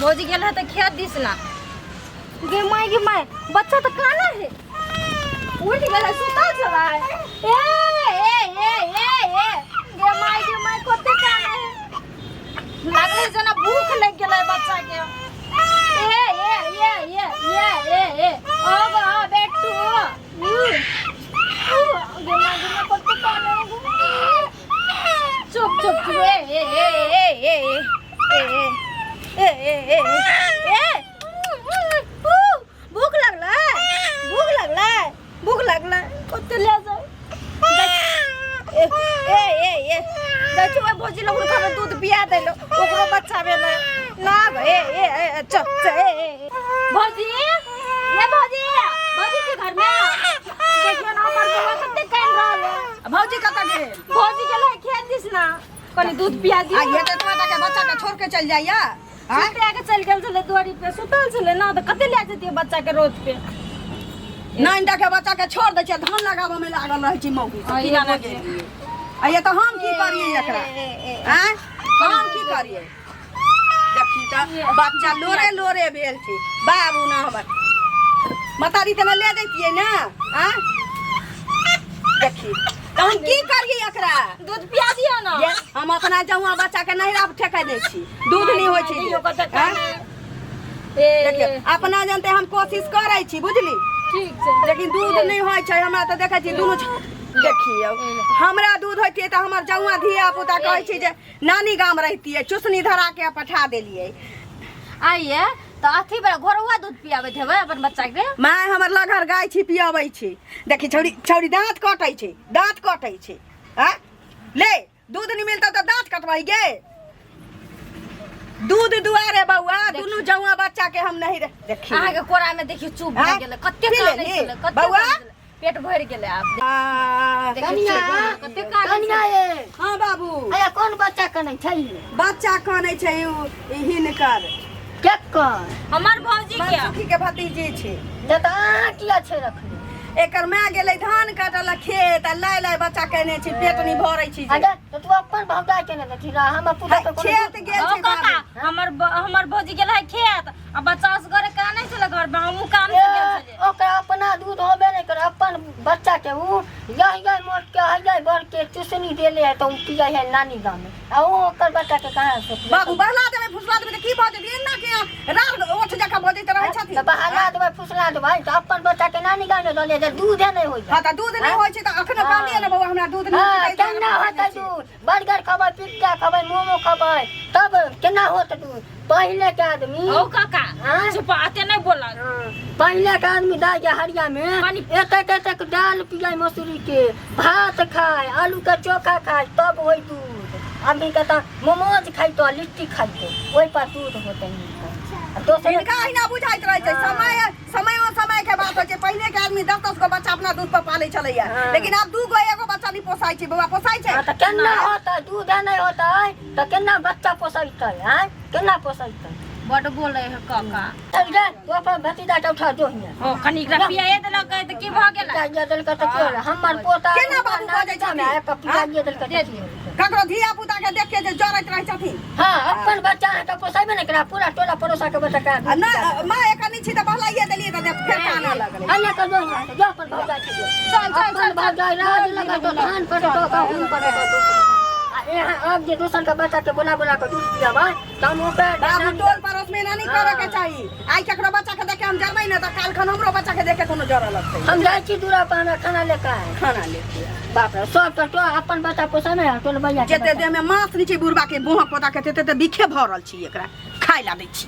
भौजी गेल है तऽ खेत दिस ना। गे माय, गे माय, बच्चा तऽ काना है, उठ गेल है, सुतल छलै। ए ए ए ए ए, गे माय, गे माय, कते काना है, लागलै जेना भूख लागि गेलै बच्चा के। ए ए ए ए ए ए ए, ओ गो बेटू, उ उ, गे माय, गे माय, कते काना है। चुप चुप चुप, ए ए ए ए ए ए ए ए ए ए ए, भूख लगलै, भूख लगलै, भूख लगलै, कते ले जाओ। ए ए ए ए, जाइ छी ओहि भौजी लग, हुनका में दूध पिया देलो, ओकरो बच्चा भेलै ना। ए ए ए, चल चल, ए ए ए। भौजी, ए भौजी, भौजी के घर में देखियो ना, हमर बौआ कते कान रहल है। भौजी कतऽ गेल? भौजी गेल है खेत दिस ना, कनी दूध पिया दियौ। आ ये तऽ एतबा टाके बच्चा के छोड़ के चलि जाइया? आँय? सुते के चलि गेल छलै, दुआरी पे सुतल छलै ना, तऽ कते लए जतियै बच्चा के रोड पे? नाइन टाके बच्चा के छोड़ दै छियै, धान लगाबऽ में लागल रहै छी मौगी सब। हाँ, की ये जाने भौजी। गेलियै। आ ये तऽ हम की करियै एकरा? आँय, हम की करियै? देखी तऽ बच्चा लोरे लोरे भेल छै। बाबू ना, हमर मतारी तऽ ले जैतियै ने। आँय, देखी तऽ हम की करियै एकरा? दूध पिया दियौ ना। ये, हम अपना जौआ बच्चा के नहिरा ठेकै दै छी, दूध नहि होइ छै। दियौ कते आँय? काने। ए देखियौ, अपना जानते हम कोशिश करै छी, बुझली? ठीक छै। लेकिन दूध नहि होइ छै हमरा। तऽ देखै छी दुनू, देखियौ, हमरा दूध होइतियै तऽ हमर जौआ धिया पुता कहै छै जे नानी गाम रहितियै, चुसनी धरा के पठा देलियै। आइए तऽ अथी बला घोरवा दूध पियाबैत हेबै अपन बच्चा के। माय, हमर लगहर गाय छी, पियाबै छी। देखी, छौड़ी छौड़ी दाँत कटै छै, दाँत कटै छै। आँ ले, दूध नहि मिलतौ तऽ दाँत कटबै गे? दूध दुआरे बौआ, दुनू जौआ बच्चा के हम नहीं रह देखी। अहाँके कोरा में देखियौ, चुप भऽ आँय? गेलै। कते पी कानै लेली? छलै, कते बौआ? कानै छलै। पेट भरि गेलै आब। आ, देखियौ, कनिया, चुप भऽ गेलै, कते कानै कनिया छलै। ये। हाँ बाबू। अया, कोन बच्चा कनै छै? बच्चा कानै छै ई हिनकर। केकर? हमर भौजी के। मनसुखी के भतीजी छै। तऽ अहाँ किया छै रखने? एकर माय गेलै धान काटऽ खेत आ लाय लाय बच्चा केने छै, पेट नहि भरै छै जे। अरे, तऽ तू अपन भौजाई के ने देखी रह, हमर पुतोह के कोनो खेत गेल ओ छै काका, बाबू। हमर भौजी गेल है खेत आ बच्चा असगरे कानै छलै घर में, हमहूँ काम से गेल छलियै। ओकरा अपना दूध होबे नहि करे, अपन बच्चा के उ यही यही मोट के हई बढ़ के चुसनी देले है, तऽ उ पियै है नानी गाँव में, आ उ ओकर बच्चा के कहाँ से पियै? बाबू, बहला देबै, फुसला देबै तऽ की भऽ जेतै? एना के राड़ ओठ जकाँ बजैत रहै छथिन। तऽ बहला देबै, फुसला देबै तऽ अपन बच्चा के नानी गाँव में दले जे दूधे नहि होइ। हाँ, तऽ दूध नहि होइ छै तऽ अखनो कहलियै ने बौआ, हमरा दूध नहि हाँ होइतै, ताहि केना दुआरे होतै दूध? बर्गर खबै, पिज्जा खबै, मोमो खबै, तब केना होत दूध? पहिले के आदमी ओ काका। हाँ? चुप, अते नहि बोलत। पहिले के आदमी दाइ के हरिया में एतेक एतेक दाल पियै, मसूरी के भात खाय, आलू के चोखा खाय, तब होय दूध। अभी के तऽ मोमोज खाइतो, लिट्टी खाइतो, ओहि पर दूध होतै आ दोसर हिनका अहिना बुझाइत रहै छै। समय समयो समय के बात होइ छै। पहिले के आदमी 10 10 गो बच्चा अपना दूध पर पालै छलैया, लेकिन आब दू गो एगो बच्चा नहि पोसाइ छै बौआ, पोसाइ छै? हाँ, तऽ केना होतै? दूध नहि होतै तऽ केना बच्चा पोसैतै? आँय, केना पोसैतै? बड बोलै है काका। चल गे, तू अपन भतीजा के उठा जो हियाँ। ओ कनि एकरा पियाए देलक तऽ की भऽ गेलै? पियाइए देलकै तऽ की होलै? हमर पोता केना बाबू बजै छथिन? पियाइए देलकै तऽ की होलै? ककरो धिया पुता के देख के जे जरैत रहै छथिन। हाँ, अपन बच्चा अहाँके पोसेबे नहि करा, पूरा टोला पड़ोसा के बच्चा के। आ नहि माँ, एकर छी तऽ बहलाइए देलियै तऽ फेर कानऽ लगलै। अने के जो हियाँ, जो अपन भौजाई के जो। चल चल। अपन चल। भौजाई राज लगा तो धान कटतो, गहूम कटतो, आ यहाँ अब जे दोसर के बच्चा के बोला बोला के दूध पियाबै तऽ हम ओकरा बाबू, टोल पड़ोस में एना नहीं करे के चाही। आइ केकरो बच्चा के देख के हम जरबै ने तऽ काल खन हमरो बच्चा के देख के कोनो जरऽ लगतै। हम जाइ छी दूरा पर, हमरा खाना लेके आए। खाना लेके आ। बाप रे, सब तऽ तो अपन बच्चा पोसै ने टोल भैया के जते बच्चा। देह में मांस नहि छै बुढ़बा के, बोहक पोता के, तेते तऽ बिखे भरल छी। एकरा खाय ला दै छी।